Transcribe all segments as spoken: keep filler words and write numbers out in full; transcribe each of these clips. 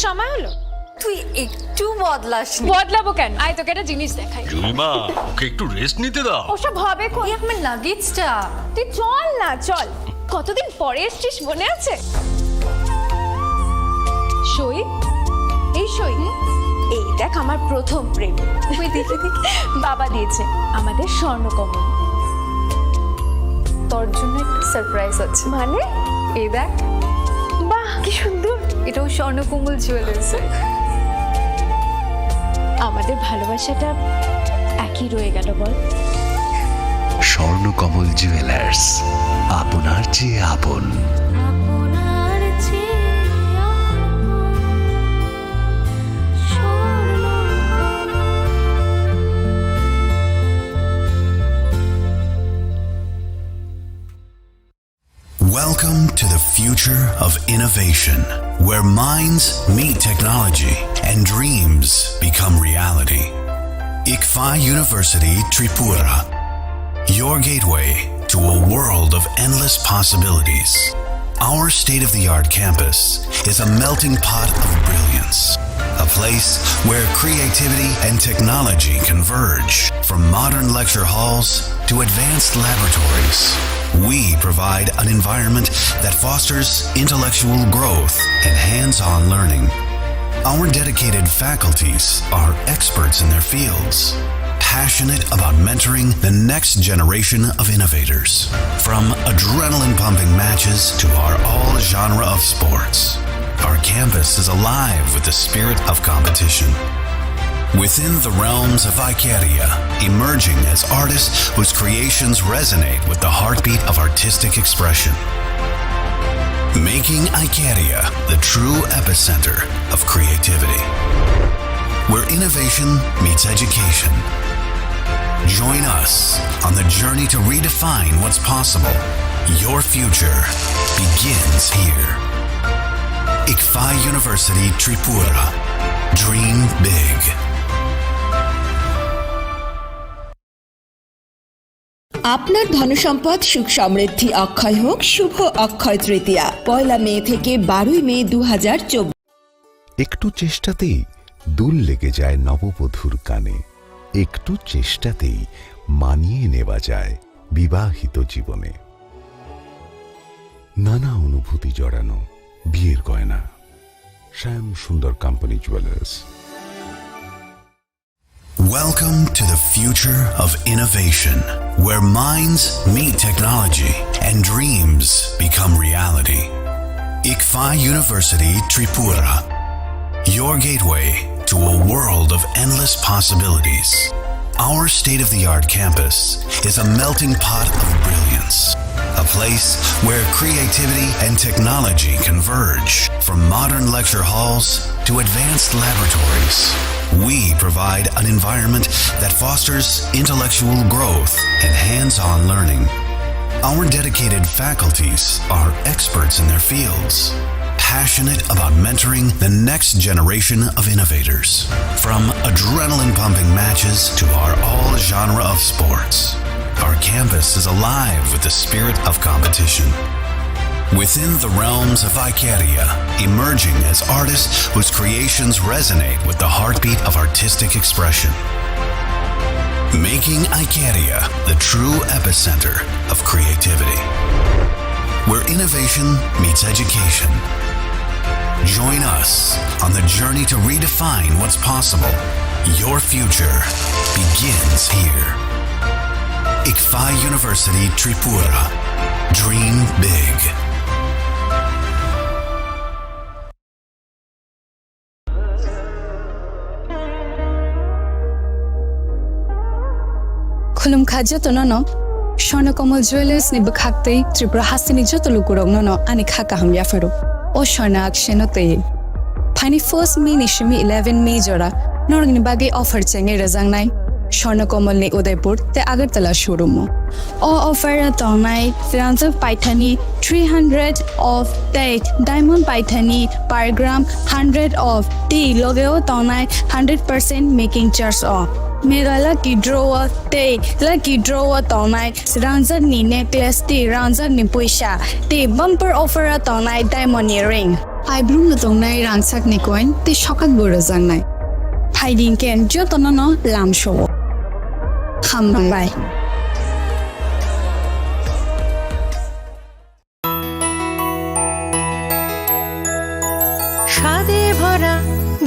সময় হলো। তুই একটু বদলাসনি। বদলাবো কেন? আয়, তোকে একটা জিনিস দেখাই। জুলিমা, ওকে একটু রেস্ট নিতে দাও। ওসব হবে কই? এই আমার লাগেজটা। তুই চল না, চল। কতদিন পরে এসছিস, মনে আছে? সই, এই সই। এই দেখ, আমার প্রথম প্রেম। তুই দেখে দেখে। বাবা দিয়েছে আমাদের স্বর্ণকমল। তোর জন্য একটা সারপ্রাইজ আছে। মানে? এই দেখ। বাহ, কি সুন্দর। এটাও স্বর্ণকমল জুয়েলার্সের। আমাদের ভালোবাসাটা একই রয়ে গেল, বল? স্বর্ণকমল জুয়েলার্স, আপনার চেয়ে আপন। আপনার চেয়ে আপন। Welcome to the future of innovation, where minds meet technology and dreams become reality. Ikfa University Tripura, your gateway to a world of endless possibilities. Our state of the art campus is a melting pot of brilliance, a place where creativity and technology converge. From modern lecture halls to advanced laboratories, we provide an environment that fosters intellectual growth and hands on learning. Our dedicated faculties are experts in their fields, passionate about mentoring the next generation of innovators. From adrenaline pumping matches to our all genre of sports, our campus is alive with the spirit of competition. Within the realms of Icaria, emerging as artists whose creations resonate with the heartbeat of artistic expression. Making Icaria the true epicenter of creativity, where innovation meets education. Join us on the journey to redefine what's possible. Your future begins here. Ikfa University Tripura. Dream big. আপনার ধনসম্পদ সুখ সমৃদ্ধি অক্ষয় হোক শুভ অক্ষয় তৃতীয়া, পয়লা মে থেকে বারোই মে দু হাজার চব্বিশ। একটু চেষ্টাতেই দুল লেগে যায় নববধূর কানে, একটু চেষ্টাতেই মানিয়ে নেওয়া যায় বিবাহিত জীবনে। নানা অনুভূতি জড়ানো বিয়ের গয়না। শ্যাম সুন্দর company jewellers. Welcome to the future of innovation, where minds meet technology and dreams become reality. Ikfa University Tripura, your gateway to a world of endless possibilities. Our state of the art campus is a melting pot of brilliance, a place where creativity and technology converge. From modern lecture halls to advanced laboratories, we provide an environment that fosters intellectual growth and hands on learning. Our dedicated faculties are experts in their fields, passionate about mentoring the next generation of innovators. From adrenaline pumping matches to our all genre of sports, our campus is alive with the spirit of competition. Within the realms of Icaria, emerging as artists whose creations resonate with the heartbeat of artistic expression. Making Icaria the true epicenter of creativity, where innovation meets education. Join us on the journey to redefine what's possible. Your future begins here. Ikfa University Tripura. Dream big. Khulumkha jotono no, Swarna Kamal Jewellers ni bwkhak tei Tripura hasteni joto lukurok no no ani kha kaham yapharo. O Swarna Akshay no tei. Phaini first May ni simi eleven May jora norokni bagwi offer chengwi rwjaknai Swarna Kamal ni Udaipur tei Agartala showroom o. O offer o tongnai rangjak paithani three hundred off tei diamond paithani per gram hundred off tei loge o tongnai hundred percent making charge o. Mega lucky draw o tei lucky draw o tongnai rangjak ni necklace tei rangjak ni puisa tei bumper offer o tongnai diamond ni ring. Aibrumno tongnai rangchakni coin tei sokat bo rwjaknai. Phaidi hinkhe jotono no lamsao. Hambai. স্বাদে ভরা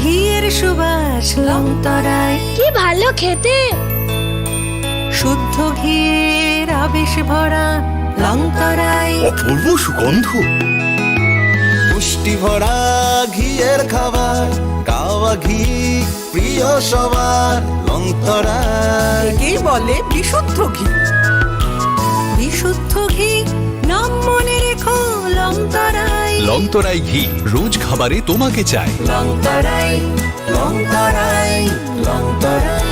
ঘিয়ের সুবাস লংতরাই। কি ভালো খেতে! শুদ্ধ ঘিয়ের আবেশ ভরা লংতরাই। অপূর্ব সুগন্ধ। পুষ্টি ভরা ঘিয়ের খাবার, গাওয়া ঘি প্রিয় সবার লংতরাই। একেই বলে বিশুদ্ধ ঘি। বিশুদ্ধ ঘি, নাম মনে রেখো লংতরাই। লংতরাই ঘি, রোজ খাবারে তোমাকে চাই। লংতরাই, লংতরাই, লংতরাই।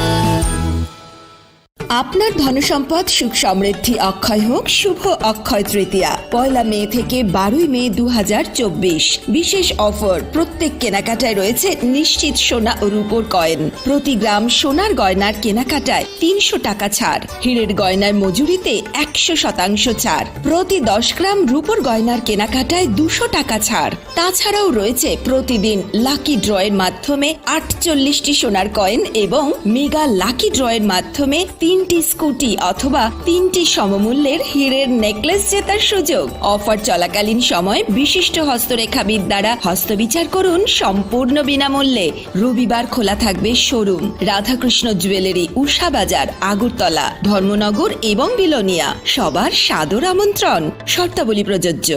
আপনার ধনসম্পদ সুখ সমৃদ্ধি অক্ষয় হোক শুভ অক্ষয় তৃতীয়া। পয়লা মে থেকে বারোই মে দু হাজার চব্বিশ। বিশেষ অফার, প্রত্যেক কেনাকাটায় রয়েছে নিশ্চিত সোনা ও রূপোর কয়েন। প্রতি গ্রাম সোনার গয়নার কেনাকাটায় তিনশো টাকা ছাড়, হীরের গয়নার মজুরিতে একশো শতাংশ ছাড়, প্রতি দশ গ্রাম রূপোর গয়নার কেনাকাটায় দুশো টাকা ছাড়। তাছাড়াও রয়েছে প্রতিদিন লাকি ড্রয়ের মাধ্যমে আটচল্লিশটি সোনার কয়েন এবং মেগা লাকি ড্রয়ের মাধ্যমে তিনটি স্কুটি অথবা তিনটি সমমূল্যের হীরের নেকলেস জেতার সুযোগ। অফার চলাকালীন সময় বিশিষ্ট হস্তরেখাবিদ দ্বারা হস্তবিচার করুন সম্পূর্ণ বিনামূল্যে। রবিবার খোলা থাকবে শোরুম। রাধাকৃষ্ণ জুয়েলারি, উষা বাজার, আগরতলা, ধর্মনগর এবং বিলোনিয়া। সবার সাদর আমন্ত্রণ। শর্তাবলী প্রযোজ্য।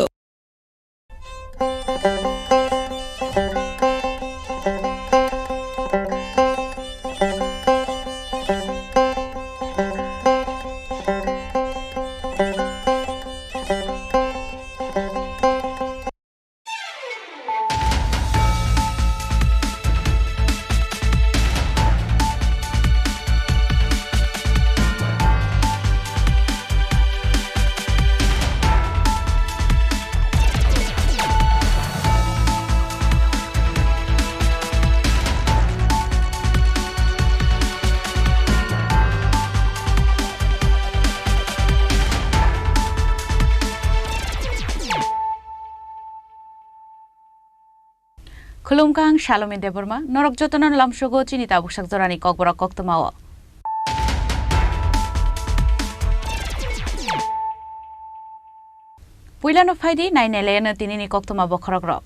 Khulumkha, ang Salome Debbarma, norok jotono lamsogo chini tabuksak jorani kokborok koktwmao. Puilano phaidi, nainailaino tinini koktwma bokhorokrok.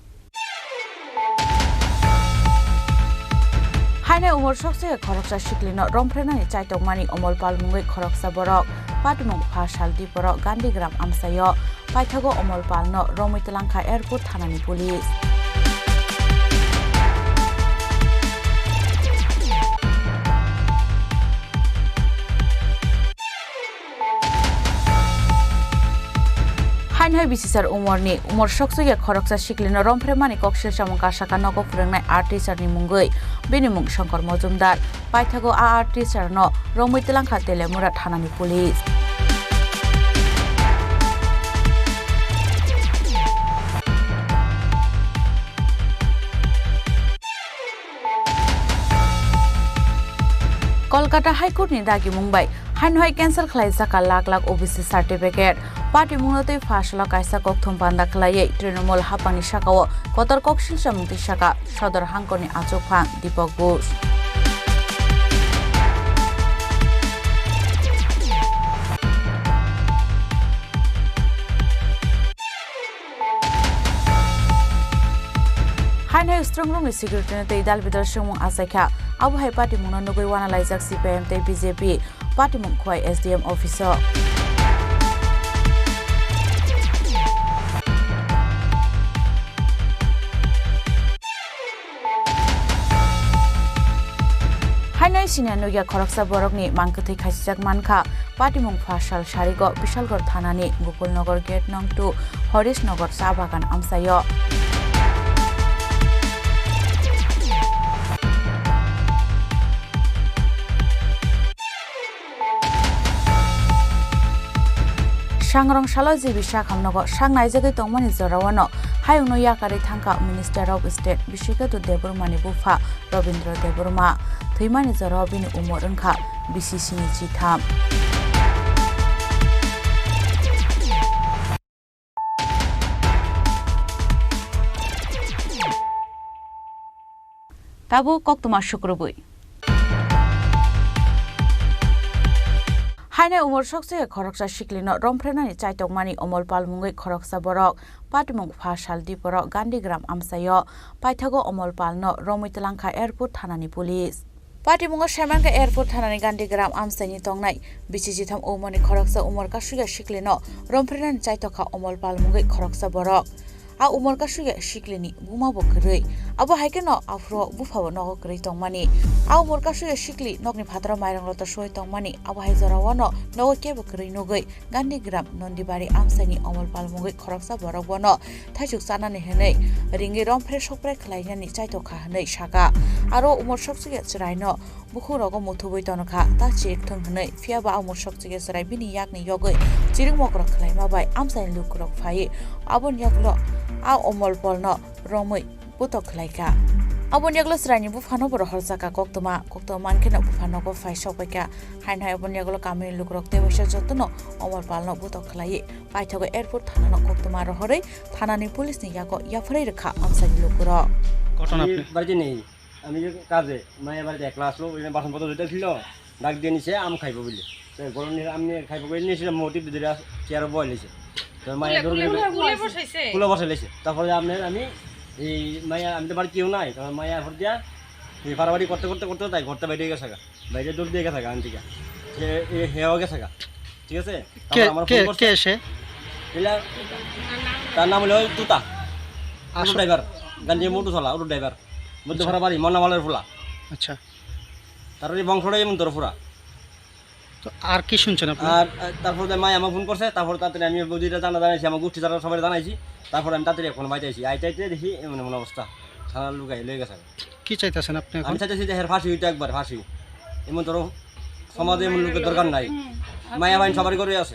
Haino umor sokse khoroksa siklino romphrenani chaitokmani Omol Pal mungwi khoroksa borok. Patimung pha sal diporok Gandhigram amchaio. Paithago Omol Palno romwi twlangkha airport thanani police. Hainhai bisisar umorni, umor soksuya khoroksa siklino romphre mani koksil samung kasaka nogo phwrwngnai art teacherni mungwi. Bini mung Shankar Mojumdar. Paithago a art teacherno romwi twlangkha Telemura thanani police. Kolkata High Court ni dagimung bai haino hai cancel khlaijak lakh lakh O B C certificate. Patimungno tei pha salo kaisa kokthum panda khlaiwi Trinamool haphangni sakao kotor koksil samung twi saka Sodor Hangkorni achukphang Deepak Ghosh. Haino hai strong room ni security no tei dal bidal swngmung achaikha. Abo hai patimungno nugwi uanalaijak C P I M tei B J P. Patimung Khowai S D M office o. Haino hai siniya nugya khoroksa borokni mang kwthwi khasijak mankha. Patimung pha sal sarigo Bishalgarh thanani Gokulnagar gate nong two Harish Nagar cha bagan amchaio. Sangrong salo G B Sakham nogo sak naijagwi tongmani jorao no hayungno yakarwi thangkha Minister of State Bishikhetu Debbarmani bupha Robindra Debbarma. Thwimani jorao bini umor wngkha bisi sini chitham. Tabuk koktwma sukrubwi. Haino umor sokse khoroksa siklino romphrenani chaitokmani Omol Pal mungwi khoroksa borok patimung pha sal diporo Gandhigram amchaio paithago Omol Palno romwi twlangkha Airport thanani police. Patimungo saimankha Airport thanani Gandhigram amchaini tongnai bisi jitham umorni khoroksa umor kasugya siklino romphrenani chaitokha Omol Pal mungwi khoroksa borok. A umor kasugya siklini buma bo kwrwi. Abo hai kheno aphuru buphabo nogo kwrwi tongmani. A umor kasugya sikli nokni phataro mairang lota suwai tongmani. Abo hai jorao no nogo kebo kwrwi nugwi Gandhigram Nondibari amchaini Omol Pal mungwi khoroksa borok bono thaichuk chanani hwnwi ringwi rompre sokpre khlainani chaitokha hwnwi saka. Aro umor soksugya chwraino bukhukrogo muthubwi tonokha, ta chirikthwng hwnwi, phiyaba a umor sokchigya chwrai bini yakni yogwi chirik mokrok khlaima bai amchaini lukurok phaiwi aboni yagulo a Omol Polno romwi butok khlaikha. Aboni yagulo chwraini buphano bo rohorjakha koktwma, koktwma mankheno bupha nogo phai sokbaikha. Haino hai aboni yagulo kamini lukurok tei waisa jotono Omol Palno butok khlaiwi paithago airport thanano koktwma rohorwi thanani police ni yago yapharwi rwkha amchaini lukurok. ঘটনা আপনি বাড়িতে নেই। আমি যে কাজে, মায়ের বাড়িতে একলা আসলো, ওই জন্য বাসনপত্র ধুইতেছিল, ডাক দিয়ে নিচে আম খাইবো বলে। তো গরম নিয়ে আম নিয়ে খাইবো বলে নিয়ে এসে মোটিভ ধরে আস-, চেয়ারে বয়ে নিয়েছে। তো মায়ের কুলে, দৌড় কুলে, গেলে কুলে বসাইছে? কুলে বসাই নিয়েছে। তারপরে আপনার আমি এই মায়া, আমি তো বাড়ি কেউ নাই, তখন মায়া এরপর দিয়া এই ফাড়াফাড়ি করতে, করতে, করতে তাই ঘরতে বাইরে গেছে গা। বাইরে দৌড় দিয়ে গেছে গা আন্টিকা। সে, এ, হেও গেছে গা। ঠিক আছে? কে, তারপর আমার কে, ফোন করছে। কে সে? এলা, তার নাম হলো ওই তুতা। অটো আসো। ড্রাইভার। গাঞ্জে মোটু চালা, অটো ড্রাইভার। মধ্যপাড়া বাড়ি, মনামালের ফুলা। আচ্ছা। তার ওই বংশটাই এমন তোর ফুরা। তো আর কি শুনছেন আপনি? আর, আর তারপর যে মাই আমার ফোন করছে, তারপর তাড়াতাড়ি আমি বৌদিটা জানা জানাইছি, আমার গোষ্ঠী যারা সবাই জানাইছি, তারপর আমি তাড়াতাড়ি এখন বাইরে আইছি। আইতে আইতে দেখি এমন এমন অবস্থা, থানার লোক আইলে গেছে। কি চাইতেছেন আপনি এখন? আমি চাইতেছি যে হের ফাঁসি হইতো একবার, ফাঁসি। এমন ধরো সমাজে এমন লোকের দরকার নাই। হুম। মায়া বাইন সবার ঘরে আছে।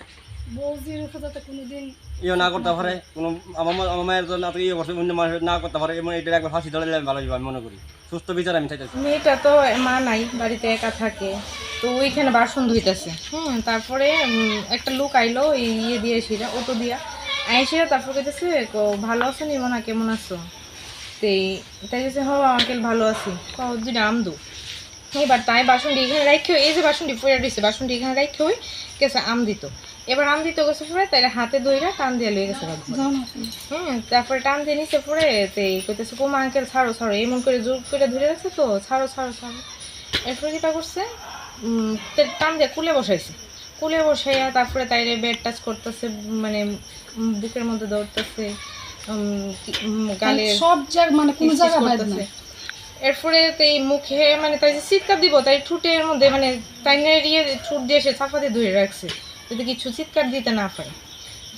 বৌদির উপর যাতে কোনোদিন ইয়ে না করতে পারে, কোনো আমার মা-, আমার মায়ের জন্য এত ইয়ে করছে, অন্য মানুষ না করতে পারে, এমন এটা একবার ফাঁসি ধরাইলে আমি ভালো হইবো, আমি মনে করি। সুস্থ বিচার আমি চাইতেছি। মেয়েটা তো মা নাই, বাড়িতে একা থাকে, তো ওইখানে বাসন ধুইতেছে। হুম, তারপরে, উম, একটা লোক আইলো, এই ইয়ে দিয়ে এসে, অটো দিয়া আইসে, তারপর কইতেছে, "কো, ভালো আছো নি মনা, কেমন আছো?" তেই, তাই কইছে, "হ আঙ্কেল, ভালো আছি।" কও, "দুইটা আম দু।" এবার তাই বাসনটি এখানে রাখে, এই যে বাসনটি পড়ে রয়েছে, বাসনটি এখানে রাখে ওই গেছে আম দিত। এবার আম দিত গেছে পরে তাই হাতে ধইরা টান দিয়ে লয়ে গেছে গা ঘরে। জানো কি? হুম, তারপরে টান দিয়ে নিচে পড়ে তেই কইতেছে, "কোমা আঙ্কেল, ছাড়ো, ছাড়ো।" এমন করে জোর করে ধরে রাখছে তো, "ছাড়ো, ছাড়ো, ছাড়ো।" এরপরে কিতা করছে? উম, তে-, টান দিয়ে কুলে বসাইছে। কুলে বসাইয়া তারপরে তাইরে বেড টাচ করতেছে, মানে, উম, বুকের মধ্যে ধরতেছে, উম, কি, উম, গালে মানে সব জায়গা, মানে, কোনো কিস কিস জায়গা বাদ করতেছে। নাই। এরপরে তো এই মুখে, মানে, তাই যে চিৎকার দিব, তাই ঠোঁটের মধ্যে, মানে, তাই নেড়িয়ে ঠোঁট দিয়ে সে চাপা দিয়ে ধরে রাখছে, যাতে কিছু চিৎকার দিতে না পারে।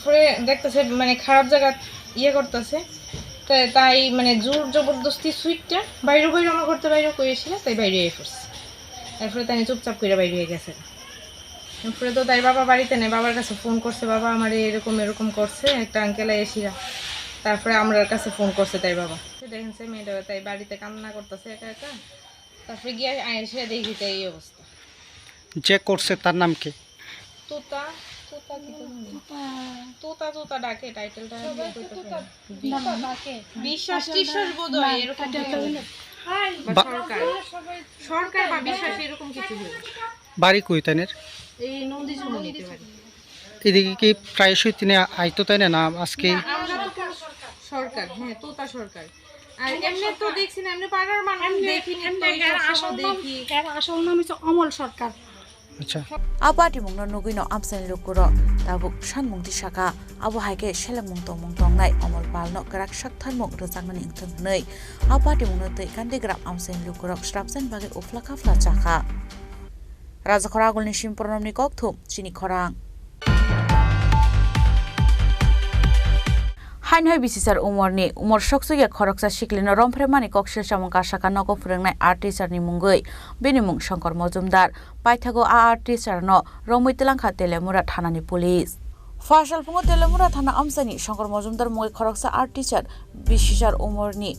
পরে দেখতেছে, মানে, খারাপ জায়গা ইয়ে করতেছে, তাই, তাই, মানে, জোর জবরদস্তি সুইটটা বাইরে বাইরে আমার করতে বাইরে কইছিল, তাই বাইরে হয়ে পড়ছে। এরপরে তাই চুপচাপ করে বাইরে হয়ে গেছে। এরপরে তো তাই বাবা বাড়িতে নেই, বাবার কাছে ফোন করছে, "বাবা, আমার এরকম এরকম করছে একটা আঙ্কেল এসিরা।" তারপরে আমরার কাছে ফোন করছে তাই বাবা। দেখেন সে মেয়েটা তাই বাড়িতে কান্না করতেছে একা একা। তারপরে গিয়ে আয়েশিয়া দেখি তাই এই অবস্থা। যে করছে তার নাম কি? তোতা, তোতা কি তো জানি? তোতা। তোতা, তোতা ডাকে, টাইটেলটা আমি সবাই বলতে তো পারি তোতা, না। তোতা ডাকে। বিশ্বাস টিশ্বাস বোধ হয় না, এরকম টাইটেলটা কিছু। হলো বা বা- সরকার। সরকার বা বিশ্বাস এরকম কিছু হবে। বাড়ি কই তানের? এই নন্দীচূড় নিতে পারি। এদিকে কি প্রায়শই তিনি আইতো তাই না, না আজকে? না, আমরা তো কোনো সরকার, হ্যাঁ, তোতা সরকার। আর এমনি তো দেখছি না, এমনি পাড়ার মানুষ এমনি, দেখি, এমনি নিত্য এর সবসময় আসল নাম, দেখি। এর আসল নাম হচ্ছে অমল সরকার। আচ্ছা। A patimungno nugwino amchaini lukurok tabuk sanmung tisaka, abo hai khe selengmung tongmung tongnai Omol Palno kwrak saktharmung rwchapnani wngthung hwnwi a patimungno twi Gandhigram amchaini lukurok srapjani bagwi uphla kaphla chakha. Rajakhor agulni Sim Pronomni kokthum chini khorang. Hainhoi bisisar umorni, umor soksugya khoroksa siklino romphre mani koksil samung kasaka nogo phwrwngnai art teacher ni mungwi. Bini mung Shankar Mojumdar. Paithago a art teacher no romwi twlangkha Telemura thanani police. Phasalphungo Telemura thana amchaini Shankar Mojumdar mungwi khoroksa art teacher bisisar umorni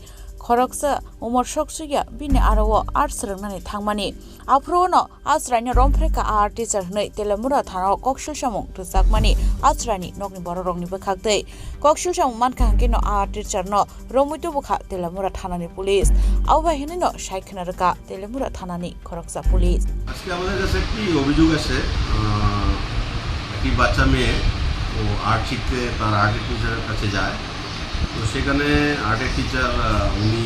Khoroksa umor sok sukya bini aro o art swrwngnani thangmani. Aphuru no a chwraino romphrekha a art teacher hwnwi Telemura thana o koksil samung rwchapmani a chwraini nokni bororokni bwkhaktwi koksil samung mankha hwnkhe no a art teacher no romwi tubukha Telemura thanani police. Abo bai hwnwi no sai khwna rwkha Telemura thanani khoroksa police. আজকে আমাদের কাছে একটি অভিযোগ আছে। আহ, একটি বাচ্চা মেয়ে, ও আর্ট শিখতে তার আর্টের টিচারের কাছে যায়। তো সেখানে আর্টের টিচার, আহ, উনি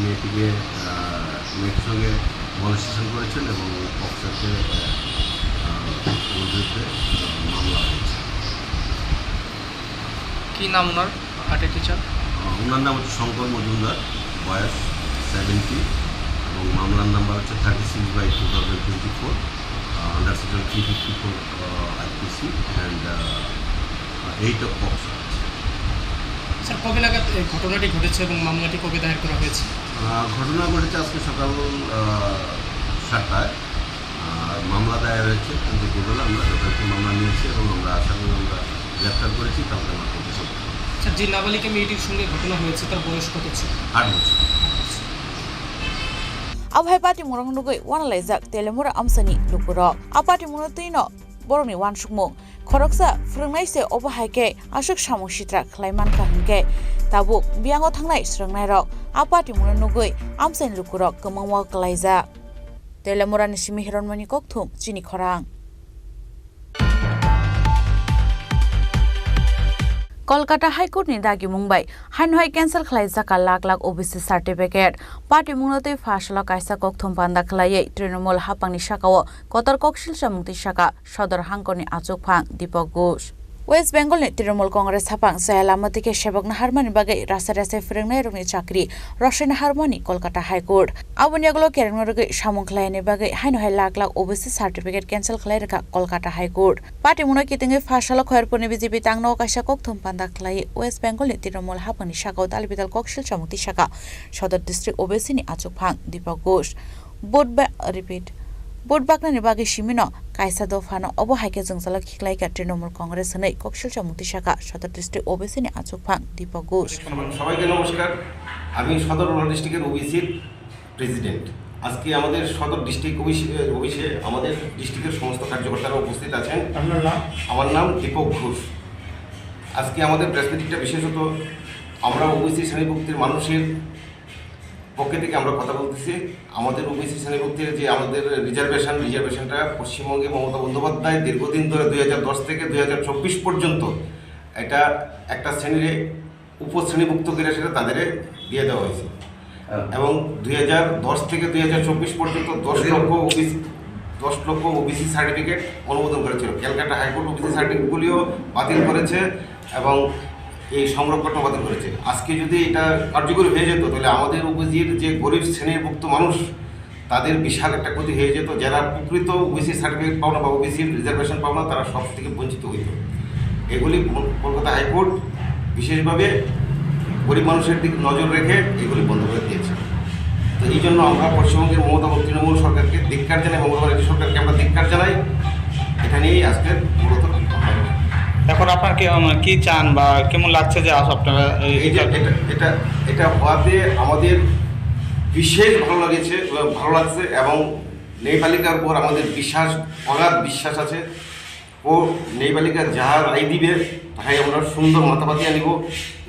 মেয়েটিকে, আহ, মেয়েটির সঙ্গে মলেস্টেশন করেছেন এবং পক্সোতে, আহ, আহ, ওর বিরুদ্ধে, আহ, মামলা হয়েছে। কি নাম ওনার, আর্টের টিচার? আহ, ওনার নাম হচ্ছে শঙ্কর মজুমদার, বয়স সেভেন্টি এবং মামলার নাম্বার হচ্ছে thirty six by two thousand twenty four, uh, under section three fifty four, uh, IPC and, uh, eight of POCSO. Sir, কবে নাগাদ এই ঘটনাটি ঘটেছে এবং মামলাটি কবে দায়ের করা হয়েছে? আহ, ঘটনা ঘটেছে আজকে সকাল, আহ, সাতটায়। আর মামলা দায়ের হয়েছে, কিন্তু দুপুরবেলা আমরা যথাযথ মামলা নিয়েছি এবং আমরা আসামি আমরা গ্রেপ্তার করেছি, কালকে আমরা কোর্টে সোপর্দ করব। স্যার, যে নাবালিকা মেয়েটির সঙ্গে ঘটনা হয়েছে, তার বয়স কত ছিল? আট বছর। Abo hai patimung rok nugwi wanalaijak Telemura amchaini lukurok. A patimungno twi no borokni wansukmung. Khoroksa phwrwngnai se obo hai khe aswk samung sitra khlai mankha hwnkhe tabuk biyango thangnai swrwngnairok a patimungno nugwi amchaini lukurok kwmangma kwlaijak. Telemurani simi Hironmoni Kokthum, chini khorang. Kolkata High Court ni dagimung bai haino hai cancel khlaijak lakh lakh O B C certificate. Patimungno twi pha salo kaisa kokthum panda khlaiwi Trinamool haphangni sakao kotor koksil chamung twi saka Sodor hangkorni achukphang Deepak Ghosh. West Bengal ni Trinamool Congress haphang chaya lama twi khe sebokno harmani bagwi rasa rasa phwrwngnairokni chakri rwshaina harmani Kolkata High Court. Aboni yagulo kerengno rwgwi samung khlaini bagwi haino hai lakh lakh O B C certificate cancel khlai rwkha Kolkata High Court. Patimungno kitingwi pha salo Khairpurni B J P tangno kaisa kokthum panda khlai West Bengal ni Trinamool haphangni sakao dalbidal koksil chamung twi saka Sodor district O B C ni achukphang Deepak Ghosh. Vote ba-, repeat. Vote baknani bagwi simino kaisa dophano obo hai khe jwngjalo khiklaikha Trinamool Congress hwnwi koksil chamung twi saka Sodor district O B C ni achukphang Deepak Ghosh. সবাইকে নমস্কার। আমি সদর রুরাল ডিস্ট্রিক্টের ওবিসির প্রেসিডেন্ট। আজকে আমাদের সদর ডিস্ট্রিক্ট অফিসে, অফিসে আমাদের ডিস্ট্রিক্টের সমস্ত কার্যকর্তারা উপস্থিত আছেন। আপনার নাম? আমার নাম দীপক ঘোষ। আজকে আমাদের প্রেস মিটিংটা বিশেষত আমরা ওবিসি শ্রেণীভুক্তির মানুষের পক্ষে থেকে আমরা কথা বলতেছি। আমাদের ওবিসি শ্রেণীভুক্তির যে আমাদের রিজার্ভেশন, রিজার্ভেশনটা পশ্চিমবঙ্গে মমতা বন্দ্যোপাধ্যায় দীর্ঘদিন ধরে দুই হাজার দশ থেকে দুই হাজার চব্বিশ পর্যন্ত এটা একটা শ্রেণীর উপশ্রেণীভুক্ত করে সেটা তাদের দিয়ে দেওয়া হয়েছে। হ্যাঁ। এবং দুই হাজার দশ থেকে দুই হাজার চব্বিশ পর্যন্ত দশ লক্ষ ওবিসি, দশ লক্ষ ওবিসি সার্টিফিকেট অনুমোদন করেছিল। ক্যালকাটা হাইকোর্ট ওবিসি সার্টিফিকেটগুলিও বাতিল করেছে এবং এই সংরক্ষণও বাতিল করেছে। আজকে যদি এটা কার্যকরী হয়ে যেত, তাহলে আমাদের ওবিসির যে গরিব শ্রেণীভুক্ত মানুষ, তাদের বিশাল একটা ক্ষতি হয়ে যেত। যারা প্রকৃত ওবিসি সার্টিফিকেট পাওনা বা ওবিসি রিজার্ভেশন পাওনা, তারা সব থেকে বঞ্চিত হইত। এগুলি ব-, কলকাতা হাইকোর্ট বিশেষভাবে গরিব মানুষের দিকে নজর রেখে এগুলি বন্ধ করে দিয়েছে। তো এই জন্য আমরা পশ্চিমবঙ্গের মমতা তৃণমূল সরকারকে ধিক্কার জানাই, মমতা ব্যানার্জি সরকারকে আমরা ধিক্কার জানাই। এটা নিয়েই আজকের মূলত। এখন আপনার কি, উম, কি চান বা কেমন লাগছে যে আজ আপনারা এই এই যে এটা, এটা, এটা হওয়াতে আমাদের বিশেষ ভালো লাগেছে, ভালো লাগছে এবং ন্যায়পালিকার উপর আমাদের বিশ্বাস, অগাধ বিশ্বাস আছে। ও ন্যায়পালিকা যাহা রায় দিবে, তাহাই আমরা সুন্দর মাথা পাতিয়া নিব।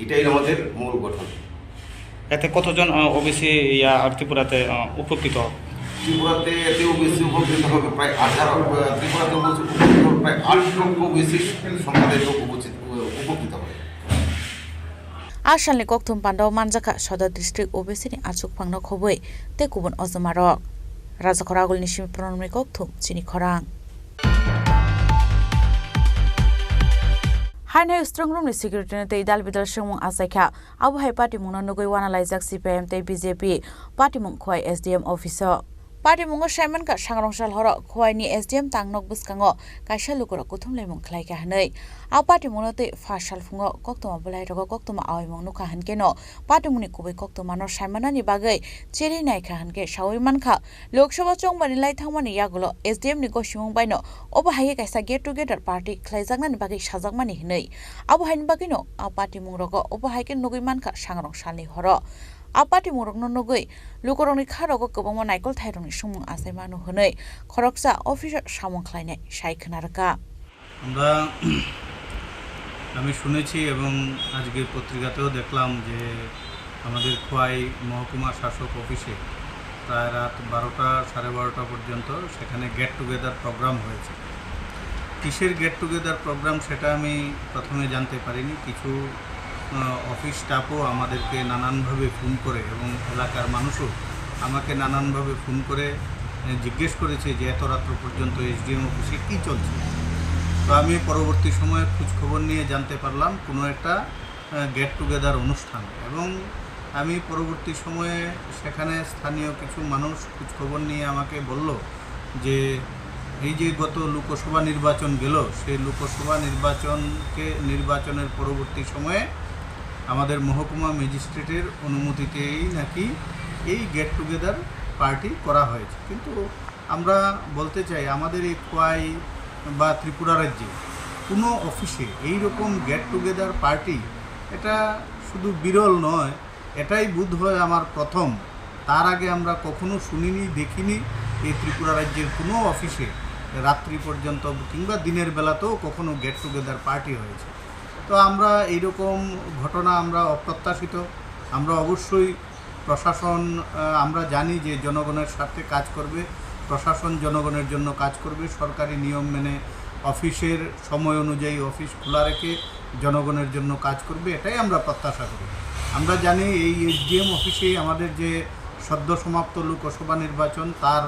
এটাই আমাদের মূল গঠন। এতে কতজন, আহ, ওবিসি ইয়া আর ত্রিপুরাতে, আহ, উপকৃত হবে? ত্রিপুরাতে এতে ওবিসি উপকৃত হবে প্রায় আঠারো, আহ, ত্রিপুরাতে ওবিসি উপকৃত হবে প্রায় আট লক্ষ ওবিসি সম্প্রদায়ের লোক উপস্থিত, উপকৃত হবে। A salni kokthum pandao manjakha Sodor district O B C ni achukphangno khobwi tei kubun ojomarok. Rajakhor agulni simi Pranamni kokthum chini khorang. Haino strong room ni security no tei dal bidal swngmung achaikha. Abo hai patimungno nugwi wanalaijak C P I M tei B J P patimung Khowai S D M office o. Patimungo saimankha, sangrong sal horo Khowai ni S D M tang nok bwskango kaisa lukurok kuthumlaimung khlaikha hwnwi. A patimungno tei pha salphungo koktwma bwlairogo koktwma awaimung nukha hwnkhe no patimungni kubui koktwmano saimanani bagwi cherwi naikha hwnkhe saui mankha. Lok Sabha chongmani lai thangmani yagulo S D M ni gosimung baino obo hai khe kaisa get together party khlaijaknani bagwi sajakmani hwnwi. Abo haini bagwino a patimungrogo obo hai khe nugwi mankha sangrong salni horo. A patimungrokno nugwi lukurokni kharogo kwbangma naikolthairokni swngmung achaimano hwnwi khoroksa officer samung khlainai sai khna rwkha. আমরা, আমি শুনেছি এবং আজকে পত্রিকাতেও দেখলাম যে আমাদের খোয়াই মহকুমা শাসক অফিসে প্রায় রাত বারোটা, সাড়ে বারোটা পর্যন্ত সেখানে গেট টুগেদার প্রোগ্রাম হয়েছে। কিসের গেট টুগেদার প্রোগ্রাম সেটা আমি প্রথমে জানতে পারিনি। কিছু, আহ, অফিস স্টাফও আমাদেরকে নানানভাবে ফোন করে এবং এলাকার মানুষও আমাকে নানানভাবে ফোন করে, আহ, জিজ্ঞেস করেছে যে এত রাত্র পর্যন্ত এসডিএম অফিসে কী চলছে। তো আমি পরবর্তী সময়ে খোঁজ খবর নিয়ে জানতে পারলাম কোনো একটা, আহ, গেট টুগেদার অনুষ্ঠান এবং আমি পরবর্তী সময়ে সেখানে স্থানীয় কিছু মানুষ খোঁজ খবর নিয়ে আমাকে বলল যে এই যে গত লোকসভা নির্বাচন গেল, সেই লোকসভা নির্বাচনকে, নির্বাচনের পরবর্তী সময়ে আমাদের মহকুমা ম্যাজিস্ট্রেটের অনুমতিতেই নাকি এই গেট টুগেদার পার্টি করা হয়েছে। কিন্তু আমরা বলতে চাই, আমাদের এই খোয়াই বা ত্রিপুরা রাজ্যে কোনো অফিসে এই রকম গেট টুগেদার পার্টি, এটা শুধু বিরল নয়, এটাই বোধ হয় আমার প্রথম। তার আগে আমরা কখনো শুনিনি, দেখিনি এই ত্রিপুরা রাজ্যের কোনো অফিসে রাত্রি পর্যন্ত কিংবা দিনের বেলাতেও কখনো গেট টুগেদার পার্টি হয়েছে। তো আমরা এইরকম ঘটনা আমরা অপ্রত্যাশিত। আমরা অবশ্যই প্রশাসন, আহ, আমরা জানি যে জনগণের স্বার্থে কাজ করবে, প্রশাসন জনগণের জন্য কাজ করবে, সরকারি নিয়ম মেনে অফিসের সময় অনুযায়ী অফিস খোলা রেখে জনগণের জন্য কাজ করবে, এটাই আমরা প্রত্যাশা করি। আমরা জানি এই এসডিএম অফিসেই আমাদের যে সদ্য সমাপ্ত লোকসভা নির্বাচন, তার,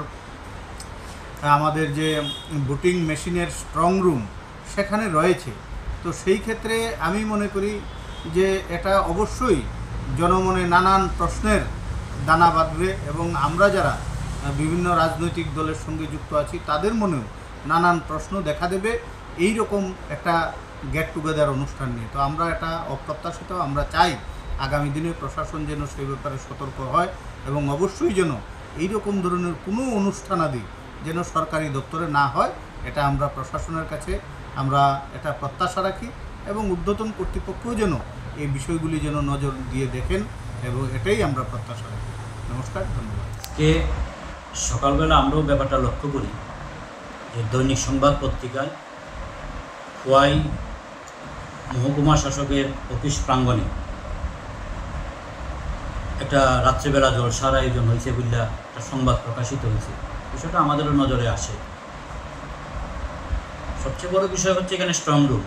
আমাদের যে ভোটিং মেশিনের স্ট্রং রুম সেখানে রয়েছে। তো সেই ক্ষেত্রে আমি মনে করি যে এটা অবশ্যই জনমনে নানান প্রশ্নের দানা বাঁধবে এবং আমরা যারা, আহ, বিভিন্ন রাজনৈতিক দলের সঙ্গে যুক্ত আছি তাদের মনেও নানান প্রশ্ন দেখা দেবে। এই রকম একটা গেট টুগেদার অনুষ্ঠান নিয়ে। তো আমরা এটা অপ্রত্যাশিত, আমরা চাই আগামী দিনে প্রশাসন যেন সেই ব্যাপারে সতর্ক হয় এবং অবশ্যই যেন এই রকম ধরনের কোনো অনুষ্ঠানাদি যেন সরকারি দপ্তরে না হয়, এটা আমরা প্রশাসনের কাছে আমরা এটা প্রত্যাশা রাখি এবং ঊর্ধ্বতন কর্তৃপক্ষও যেন এই বিষয়গুলি যেন নজর দিয়ে দেখেন এবং এটাই আমরা প্রত্যাশা রাখি। নমস্কার, ধন্যবাদ। আজকে সকালবেলা আমরাও ব্যাপারটা লক্ষ্য করি যে দৈনিক সংবাদ পত্রিকায় খোয়াই মহকুমা শাসকের অফিস প্রাঙ্গণে একটা রাত্রিবেলা জলসার আয়োজন হয়েছে বলে একটা সংবাদ প্রকাশিত হয়েছে। বিষয়টা আমাদেরও নজরে আসে। সবচেয়ে বড় বিষয় হচ্ছে এখানে স্ট্রং রুম,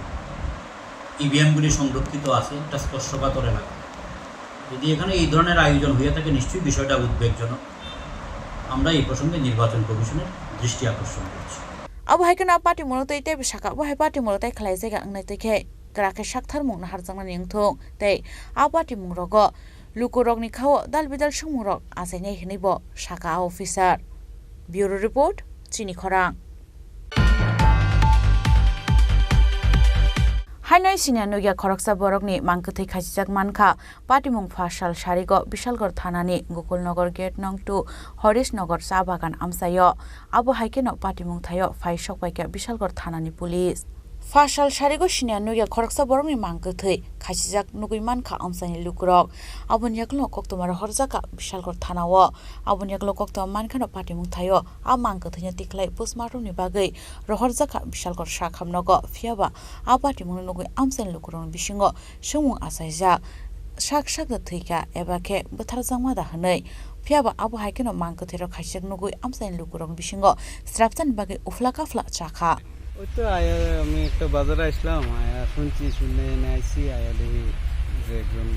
ইভিএমগুলি সংরক্ষিত আছে, একটা স্পর্শকাতর এলাকা। যদি এখানে এই ধরনের আয়োজন হয়ে থাকে, নিশ্চয়ই বিষয়টা উদ্বেগজনক। আমরা এই প্রসঙ্গে নির্বাচন কমিশনের দৃষ্টি আকর্ষণ করছি। Abo hai kheno a party mwnwi tei teibo saka, abo hai party mwnwi tei khlai jaga wngnai twi khe kwrak khe saktharmung naharjaknani wngthung tei a party mungrogo lukurokni khao dal bidal swngmungrok achainai hwnwi bo saka a officer. Bureau Report, Chini Khorang. Haino siniya nugya khoroksa borokni mang kwthwi khachijak mankha. Patimung pha sal sarigo Bishalgarh thanani Gokulnagar gate nong two Horishnagar cha bagan amchaio. Abo hai kheno patimung thaio phai sokpaikha Bishalgarh thanani police. Pha sal sarigo siniya nugya khoroksa borokni mang kwthwi khachijak nugwi mankha amchaini lukurok. Aboni yagulo koktwma rohorjakha Bishalgarh thanao. Aboni yagulo koktwma mankhano patimung thaio a mang kwthwino tikhlai postmortemni bagwi rohorjakha Bishalgarh sakhamnogo. Phiyaba a patimungno nugwi amchaini lukurokni bisingo swngmung achaijak, sak sakno thwikha eba khe bwtharjakma da hwnwi. Phiyaba abo hai kheno mang kwthwirok khaisijak nugwi amchaini lukurokni bisingo srapchani bagwi uphla kaphla chakha. ওই তো আয়া, আমি একটা বাজারে আসলাম, আয়া শুনছি, শুনে এনে আইছি, আয়া দেখি যে একজন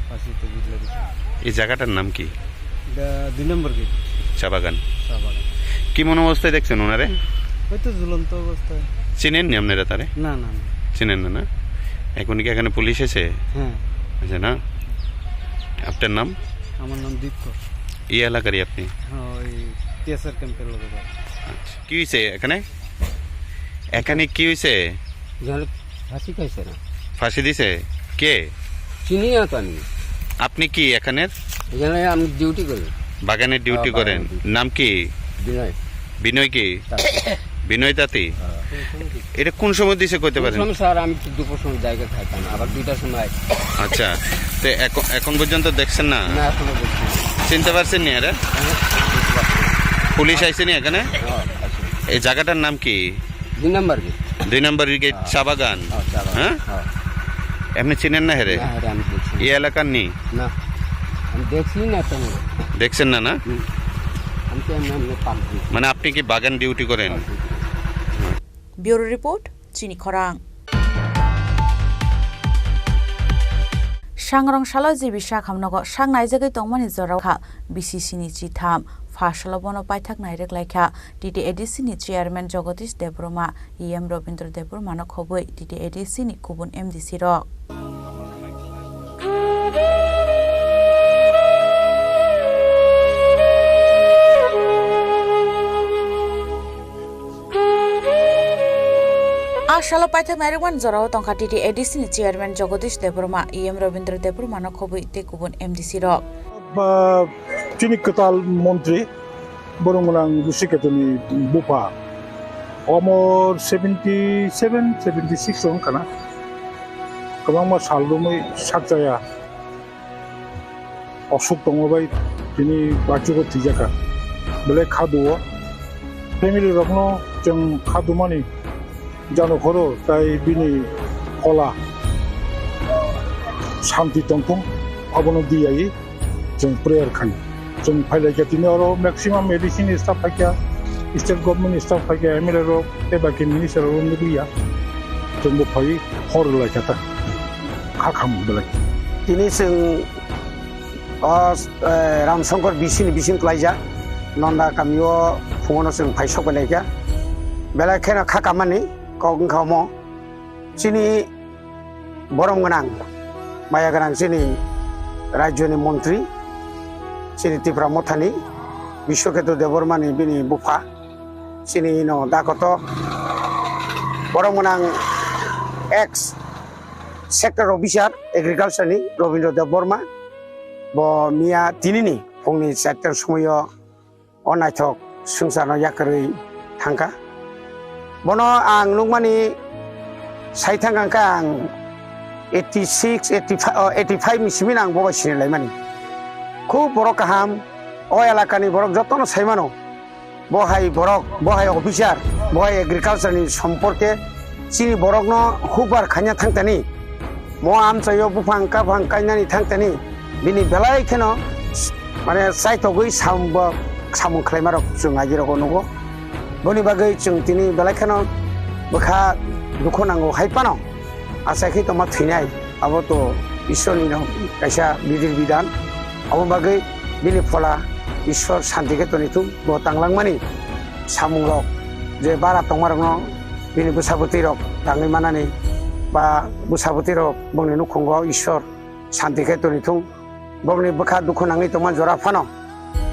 ফাঁসিতে ঝুলে রয়েছে। এই জায়গাটার নাম কি? এটা দুই নম্বর গেট। চা বাগান। চা বাগান। কি মন অবস্থায় দেখছেন ওনারে? ওই তো ঝুলন্ত অবস্থায়। চিনেননি আপনারা তারে? না, না, না। চিনেন না, না? এখন কি এখানে পুলিশ এসে? হ্যাঁ। আছে না? আপনার নাম? আমার নাম দীপ্ত। এই এলাকারই আপনি? হ্যাঁ, ওই টিএসআর ক্যাম্পের লগে বাড়ি। আচ্ছা। কি হয়েছে এখানে? এখানে কি হয়েছে? এখানে ফাঁসি খাইছে না। ফাঁসি দিছে? কে? চিনি না তো আমি। আপনি কি এখানের? এখানে আমি ডিউটি করি। বাগানের ডিউটি হ্যাঁ, করেন? বাগানের ডিউটি। নাম কি? বিনয়। বিনয় কি? তাঁতি। বিনয় তাঁতি? হ্যাঁ। এটা কোন সময় দিছে কইতে কোন পারেন? সময় স্যার, আমি তো দুপুর সময় জায়গা খাইতাম, আবার দুইটার সময় আইছি। আচ্ছা, তো এখন, এখন পর্যন্ত দেখছেন না? না, এখনো দেখছি না। চিনতে পারছেন নি এরা? আমি বুঝতে পারছি না। পুলিশ আইছে নি এখানে? হ্যাঁ, আইছে। এই জায়গাটার নাম কি? দুই নম্বর গেট। দুই নম্বর গেট, হ্যাঁ। চা বাগান? হ্যাঁ, চা বাগান। হ্যাঁ? হ্যাঁ। এমনি চিনেন না হেরে? না, হেরে আমি দেখছি না। এই এলাকার নি? না, আমি দেখছি না তেমন। দেখছেন না, না? হুম। আমি তো এমনি এমনি পাক দিই। মানে আপনি কি বাগান ডিউটি করেন? হ্যাঁ, ডিউটি করি। Bureau Report, Chini Khorang. Sangrong salo G B Sak hamnogo sak naijagwi tongmani jorao kha B C C ni chitham. Pha salo bono paithak nairik lai kha T T A D C ni chairman Jagadish Debbarma, E M Rabindra Debbarma no khobwi T T A D C ni kubun M D C rok. A salo paithak nairokmani jorao tongkha T T A D C ni chairman Jagadish Debbarma, E M Rabindra Debbarma no khobwi tei kubun M D C rok. Ba, chini kwtal montri, borok gwnang Busi Keto ni bupha. Omor seventy seven, seventy six wng khana. Kwbangma sal romwi sakjaya. Osuk tongma bai tini bachugo thwijakha. Belai khaduo. Family rokno chwng khadumani jano khoro tai bini phola santi tongthung, abono diyai chwng prayer khaio. Chwng phailaikha tini oro maximum A D C ni staff phaikha, state government ni staff phaikha, M L A rok tei baki minister rok nukliya. Chwngbo phai hor laikha ta. Kha kham belai. Tini chwng o, eh, Ramshankar B C ni bising klaijak, Nonda kamio phungono chwng phai sok belai kha. Belai kheno kha kamani kok wngkha omo. Chini borom gwnang, maya gwnang chini rajyoni montri, chini Tipra Mothani, Biswaketu Debbarmani bini bupha, chini ino dakoto borom gwnang ex sector officer agriculture ni Robindra Debbarma, bo miya tinini phungni charta somoio o naithok swngcharno yakarwi thangkha. Bono ang nukmani sai thangkha ang eighty six, eighty five, oh, eighty five ni simi ang bo bai sini laimani. Khub borok kaham, o elakani borok jotono saimano. Bo hai borok, bo hai officer, bo hai agriculture ni somporke chini borokno hukbar khaina thangtani. Mo amchaio buphang kaphang kainani thangtani. Bini belai kheno mane chaithogwi sam-, bo samung khlaimarok chwng agirogo nugo. Boni bagwi chwng tini belai kheno bwkha dukhu nango hai phano. Achai khe tongma thwinai, abo to Ishwarni no kaisa bidir bidan. Abo bagwi bini phola Ishwar santi khe tonwi thung, bo tanglangmani samungrok je bara tongmarokno bini bwsabwtwirok tangwi manani ba bwsabwtwirok bongni nukhungo Ishwar santi khe tonwi thung. Bokni bwkha dukhu nangwi tongma jora phano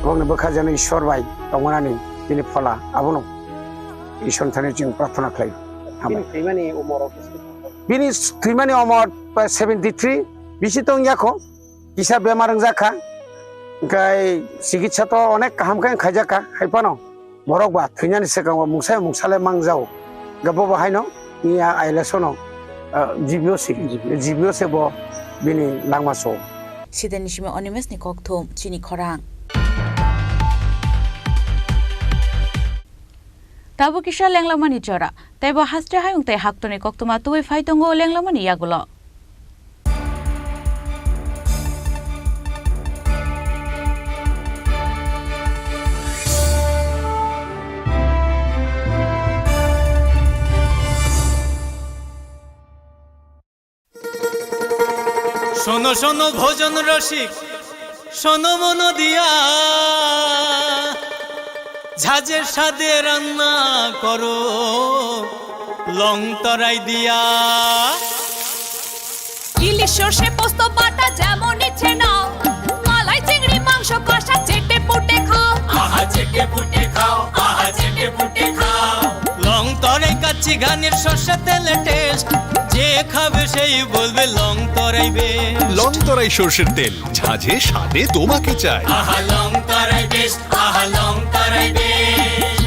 bokni bwkha jeno Ishwar bai tongmanani bini phola abono Ishwar thani chwng prarthana khlai. Bini thwimani umor o kisa? Bini thwimani umor seventy three, bisi tong yakho, kisa bemar wngjak kha, hwnkhe chikitsa to onek kaham khe khaijak kha, hai phano. Borok ba thwinani swkango mungsa mungsa le mangjao. Gabo bo haino iya ailesono, ah, G B O se, G B O se bo bini langma so. Sidani simi Animesh ni kokthum, chini khorang. Tabuk kisa lenglamani jora, tei bo haste hayung tei haktorni koktwma tubui phai tongo lenglamani yagulo. শোনো শোনো ভোজন রসিক, শোনো মন দিয়া, ঝাঁঝে স্বাদে রান্না করো লং তরাই দিয়া। ইলিশ সর্ষে পোস্ত বাটা যেমন ইচ্ছে নাও, মালাই চিংড়ি মাংস কষা চেটে পুটে খাও। আহা চেটে পুটে খাও, আহা চেটে পুটে খাও। লং তরাই কাচ্চি ঘানির সর্ষে তেলে টেস্ট, যে খাবে সেই বলবে লং তরাই বেশ। লং তরাই সর্ষের তেল, ঝাঁঝে স্বাদে তোমাকে চাই। আহা লং তরাই বেশ, আহা লং তরাই বেশ।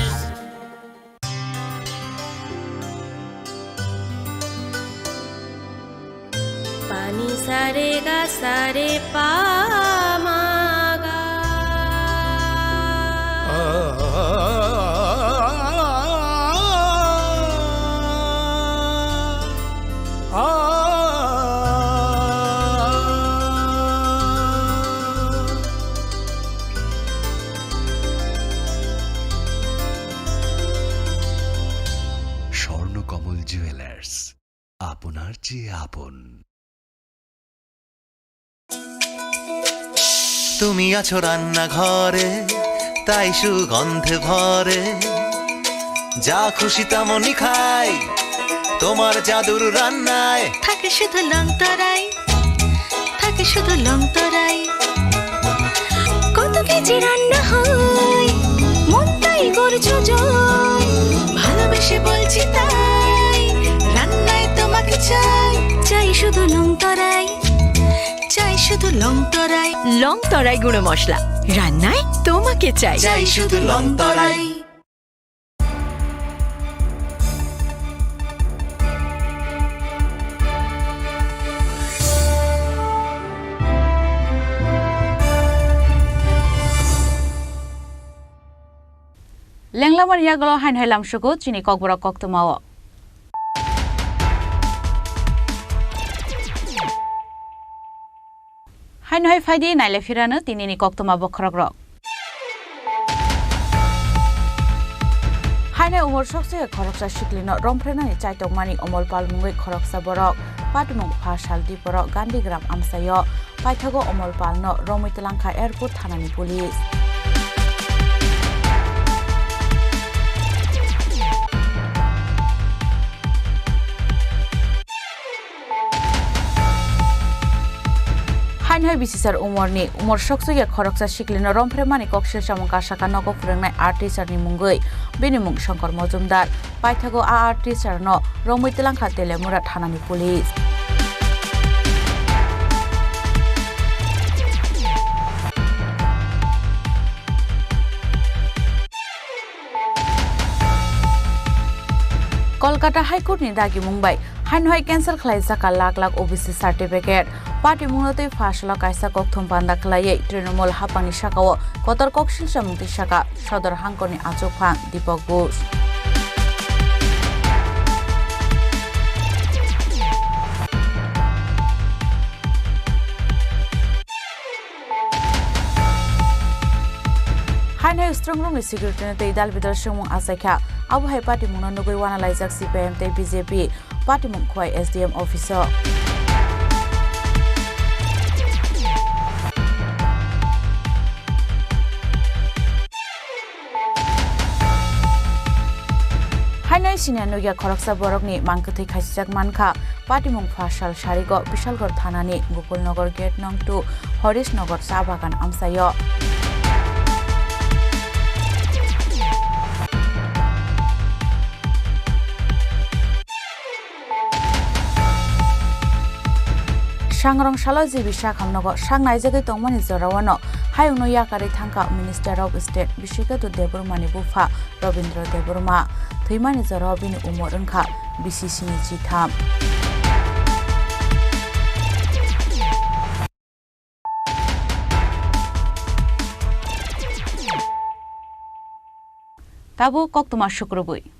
Ni sa re ga sa re pa ma ga. Swarnakamal jewellers, আপনার চেয়ে আপন। তুমি আছো রান্নাঘরে, তাই সুগন্ধে ভরে। যা খুশি তেমনই খাই, তোমার জাদুর রান্নায়। থাকে শুধু লং তরাই, থাকে শুধু লং তরাই। কত কেজি রান্না হয়, মনটাই করছো জয়। ভালোবেসে বলছি তাই, রান্নায় তোমাকে চাই। চাই শুধু লং তরাই, চাই শুধু লং তরাই। লং তরাই গুঁড়ো মশলা, রান্নায় তোমাকে চাই। চাই শুধু লং তরাই। Lenglamani yagulo haino hai lamsugo chini kokborok koktwmao. Haino hai phaidi naile phirano tinini koktwma bokhorokrok. Haino umor sokse khoroksa siklino romphrenani chaitokmani Omol Pal mungwi khoroksa borok. Patimung pha sal diporo Gandhigram amchaio. Paithago Omol Palno romwi twlangkha airport thanani police. Haino hai bisisar umorni, umor soksukya khoroksa siklino romphre mani kok silsamung kasaka nogo phwrwngnai art teacherni mungwi. Bini mung Shankar Mojumdar. Paithago a art teacherno romwi twlangkha Telemura thanani police. Kolkata High Court ni dagimung bai haino hai cancel khlaijak lakh lakh O B C certificate. Patimungno twi pha salo kaisa kokthum panda khlaiwi Trinamool haphangni sakao kotor koksilsa mungtwi saka Sodor hangkorni achukphang Deepak Ghosh. Haino hai strongrokni security-no tei dal-bidal swngmung achaikha. Abo hai patimungno nugwi uanalaijak C P I M tei B J P. Patimung Khowai S D M office-o. Haino siniya nukya khoroksa borokni mangkwthwi khachijak mankha. Patimung pha sal sarigo Bishalgarh thanani Gokul Nagar gate nong two Harish Nagar cha bagan amchaio. Sangrong salo G B Sakham nogo sak naijagwi tongmani jorao no hayungno yakarwi thangkha Minister of State Bishikhetu Debbarmani bupha Robindra Debbarma. Thwimani jorao bini umor wngkha bisi sini chitham. Tabuk koktwma sukrubwi.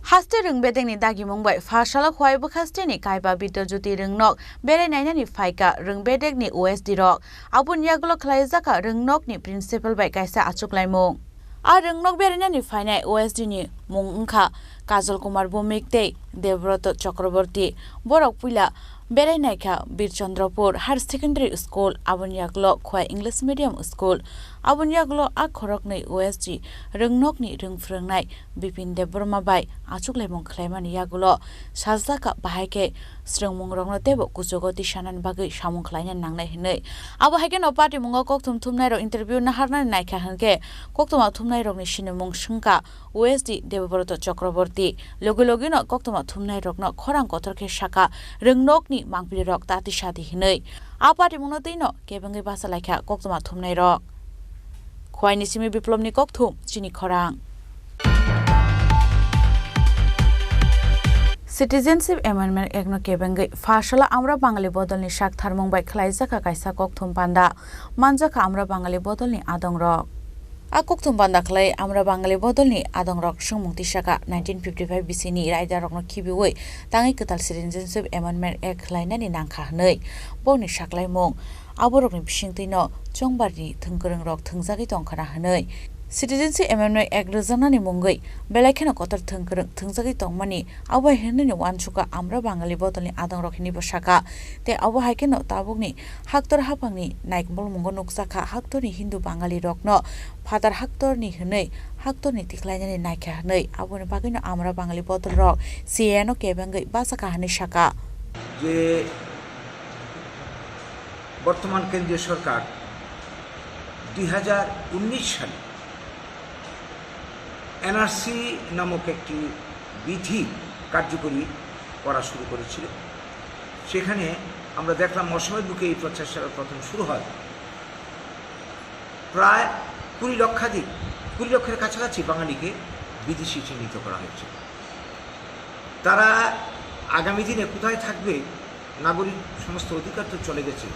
Haste rwng bedekni dagimung bai pha salo Khowai bwkhasteni kaiba Bidyajyoti rwngnok berai nainani phaikha rwng bedekni O S D rok. Aboni yagulo khlaijakha rwngnokni principal bai kaisa achuklaimung. A rwngnok berainani phainai O S D ni mung wngkha Kajol Kumar Bhowmik tei Debroto Chakraborty. Borok puila berai naikha Bir Chandrapur Higher Secondary School, aboni yagulo Khowai English Medium School. Aboni yagulo a khoroknwi O S D rwngnokni rwng phrwngnai Bipin Debbarma bai achuklaimung khlaimani yagulo sajlaka bahai khe swrwngmungrokno teibo kuchugo tisanani bagwi samung khlaina nangnai hwnwi. Abo hai kheno patimungo kokthum thumnairok interview naharnani naikha hwnkhe koktwma thumnairokni sinimung swngkha O S D Debobroto Chakraborty. Logi logino koktwma thumnairokno khorang kotor khe sakha rwngnokni mangpilirok ta tisadi hwnwi. A patimungno twino kebengwi bachalaikha koktwma thumnairok. Khwaini simi Biplobni kokthum chini khorang. Citizenship Amendment Act no kebengwi pha sala Amra Bangali bodolni sak tharmung bai khlaijak kha kaisa kokthum panda, manjak kha Amra Bangali bodolni adongrok. A kokthum panda khlai Amra Bangali bodolni adongrok swngmung tisaka nineteen fifty-five bisini raidarokno khibiwi tangwi kwtal Citizenship Amendment Act khlainani nangkha hwnwi bongni saklaimung. Aborokni bisingtwino chongbarni thwngkwrwngrok thwngjagwi tongkha na hwnwi Citizenship Amendment Act rwjaknani mungwi belai kheno kotor thwngkwrwng thwngjagwi tongmani. Abo hai hwnwi uansukha Amra Bangali bodolni adongrok hinwi bo sakha. Tei abo hai kheno tabukni haktor haphangni naikmol mungo nukjakha haktorni Hindu Bangali rokno phatar haktorni hwnwi haktorni tikhlainani naikha hwnwi. Aboni bagwino Amra Bangali bodolrok C A A no kebengwi bachakha hwnwi sakha. যে বর্তমান কেন্দ্রীয় সরকার দুই হাজার উনিশ সালে এনআরসি নামক একটি বিধি কার্যকরী করা শুরু করেছিল। সেখানে আমরা দেখলাম অসমের বুকে এই প্রচেষ্টা প্রথম শুরু হয়। প্রায় কুড়ি লক্ষাধিক, কুড়ি লক্ষের কাছাকাছি বাঙালিকে বিদেশি চিহ্নিত করা হয়েছে। তারা আগামী দিনে কোথায় থাকবে, নাগরিক সমস্ত অধিকার তো চলে গেছে,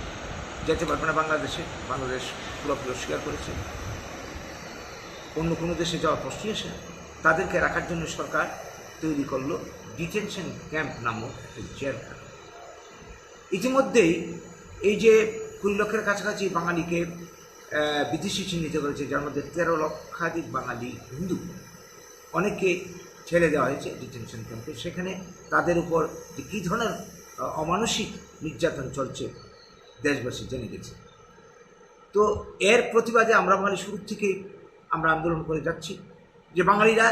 যেতে পারবে না বাংলাদেশে, বাংলাদেশ পুরোপুরি অস্বীকার করেছে, অন্য কোনো দেশে যাওয়ার প্রশ্নই আসে না। তাদেরকে রাখার জন্য সরকার তৈরি করলো ডিটেনশন ক্যাম্প নামক একটা জেলখানা। ইতিমধ্যেই এই যে কুড়ি লক্ষের কাছাকাছি বাঙালিকে, আহ, বিদেশি চিহ্নিত করেছে, যার মধ্যে তেরো লক্ষাধিক বাঙালি হিন্দু, অনেককে ছেড়ে দেওয়া হয়েছে ডিটেনশন ক্যাম্পে। সেখানে তাদের উপর যে কী ধরনের, আহ, অমানসিক নির্যাতন চলছে, দেশবাসী জেনে গেছে। তো এর প্রতিবাদে আমরা বাঙালি শুরু থেকেই আমরা আন্দোলন করে যাচ্ছি যে বাঙালিরা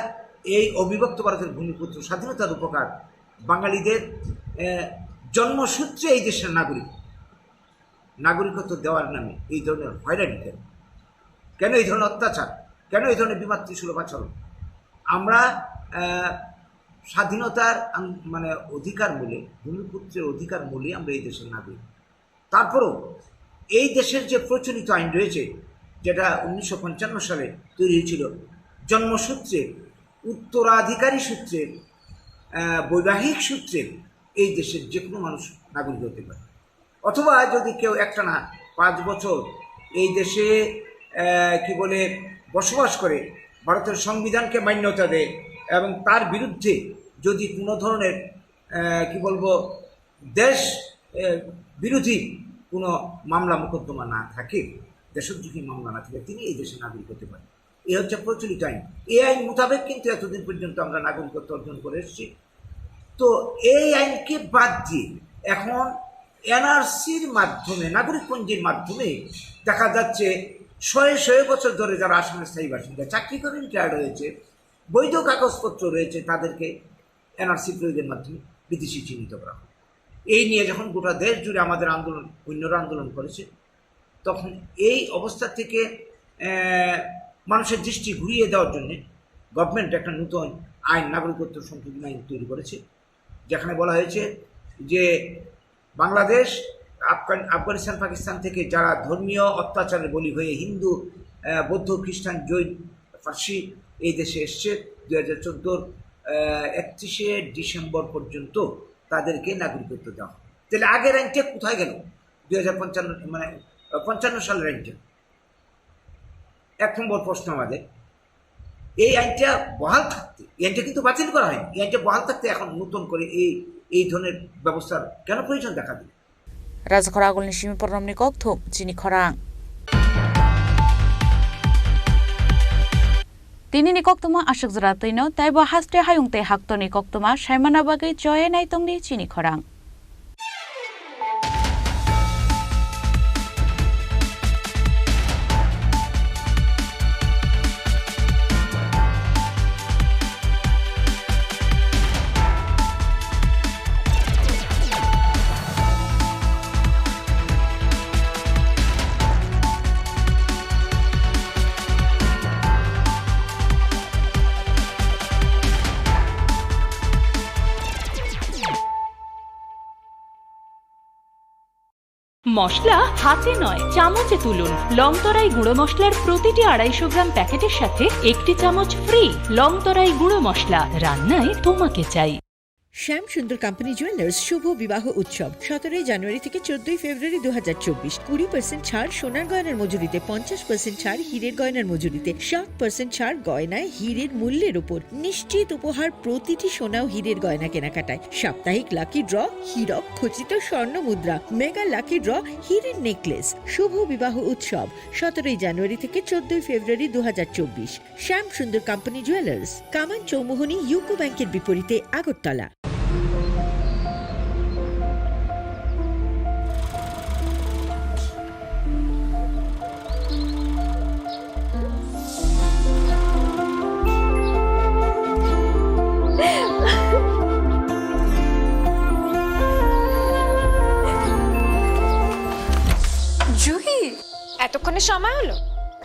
এই অবিভক্ত ভারতের ভূমিপুত্র স্বাধীনতার উপকার বাঙালিদের, আহ, জন্মসূত্রে এই দেশের নাগরিক, নাগরিকত্ব দেওয়ার নামে এই ধরনের হয়রানি কেন? কেন এই ধরনের অত্যাচার? কেন এই ধরনের বিমাতৃসুলভ আচরণ? আমরা, আহ, স্বাধীনতার আন-, মানে অধিকার মূলে, ভূমিপুত্রের অধিকার মূলে আমরা এই দেশের নাগরিক। তারপরেও এই দেশের যে প্রচলিত আইন রয়েছে, যেটা উনিশশো পঞ্চান্ন সালে তৈরি হয়েছিল, জন্মসূত্রে, উত্তরাধিকারী সূত্রে, আহ, বৈবাহিক সূত্রে এই দেশের যে কোনো মানুষ নাগরিক হতে পারে। অথবা যদি কেউ একটানা পাঁচ বছর এই দেশে, আহ, কি বলে, বসবাস করে, ভারতের সংবিধানকে মান্যতা দেয় এবং তার বিরুদ্ধে যদি কোনো ধরনের, আহ, কি বলবো, দেশ, আহ, বিরোধী কোনো মামলা মোকদ্দমা না থাকে, দেশদ্রোহী মামলা না থাকে, তিনি এই দেশে নাগরিক হতে পারেন। এই হচ্ছে প্রচলিত আইন। এই আইন মোতাবেক কিন্তু এতদিন পর্যন্ত আমরা নাগরিকত্ব অর্জন করে এসেছি। তো এই আইনকে বাদ দিয়ে এখন এনআরসির মাধ্যমে, নাগরিক পঞ্জির মাধ্যমে দেখা যাচ্ছে শয়ে শয়ে বছর ধরে যারা আসামের স্থায়ী বাসিন্দা, চাকরি করে রিটায়ার্ড হয়েছে, বৈধ কাগজপত্র রয়েছে, তাদেরকে এনআরসি প্রয়োগের মাধ্যমে বিদেশি চিহ্নিত করা হয়। এই নিয়ে যখন গোটা দেশ জুড়ে আমাদের আন্দোলন, অন্যরা আন্দোলন করেছে, তখন এই অবস্থা থেকে, আহ, মানুষের দৃষ্টি ঘুরিয়ে দেওয়ার জন্য গভর্নমেন্ট একটা নতুন আইন, নাগরিকত্ব সংশোধন আইন তৈরি করেছে, যেখানে বলা হয়েছে যে বাংলাদেশ, আফগান-, আফগানিস্তান, পাকিস্তান থেকে যারা ধর্মীয় অত্যাচারের বলি হয়ে হিন্দু, আহ, বৌদ্ধ, খ্রিস্টান, জৈন, পার্সি এই দেশে এসছে দুই হাজার চোদ্দোর, আহ, একত্রিশে ডিসেম্বর পর্যন্ত তাদেরকে নাগরিকত্ব দেওয়া হয়। তাহলে আগের আইনটা কোথায় গেল? দুই হাজার পঞ্চান্ন, মানে, আহ, পঞ্চান্ন সালের আইনটা। এক নম্বর প্রশ্ন আমাদের, এই আইনটা বহাল থাকতে, এই আইনটা কিন্তু বাতিল করা হয়নি, এই আইনটা বহাল থাকতে এখন নতুন করে এই, এই ধরনের ব্যবস্থার কেন প্রয়োজন দেখা দিল? Rajakhor Agulni simi pornomni kokthum chini khorang. Tinini koktuma aswk jora twino, taibo haste hayung tei haktorni koktuma saimana bagwi choye naitongdi chini khorang. মশলা হাতে নয়, চামচে তুলুন। লংতরাই গুঁড়ো মশলার প্রতিটি আড়াইশো গ্রাম প্যাকেটের সাথে একটি চামচ ফ্রি। লংতরাই গুঁড়ো মশলা, রান্নায় তোমাকে চাই। শ্যাম সুন্দর কোম্পানি জুয়েলার্স শুভ বিবাহ উৎসব সতেরোই জানুয়ারি থেকে চোদ্দই ফেব্রুয়ারি দু হাজার চব্বিশ। কুড়ি পার্সেন্ট ছাড় সোনার গয়নার মজুরিতে, পঞ্চাশ পার্সেন্ট ছাড় হীরের গয়নার মজুরিতে, সাত পার্সেন্ট ছাড় গয়নায় হীরের মূল্যের উপর। নিশ্চিত উপহার প্রতিটি সোনা ও হীরের গয়না কেনাকাটায়। সাপ্তাহিক লাকি ড্র, হীরক খচিত স্বর্ণ মুদ্রা, মেগা লাকি ড্র, হীরের নেকলেস। শুভ বিবাহ উৎসব সতেরোই জানুয়ারি থেকে চোদ্দই ফেব্রুয়ারি দু হাজার চব্বিশ। শ্যাম সুন্দর কোম্পানি জুয়েলার্স, কামান চৌমুহনী ইউকো ব্যাংকের বিপরীতে আগরতলা। জুহি, এতক্ষণে সময় হলো?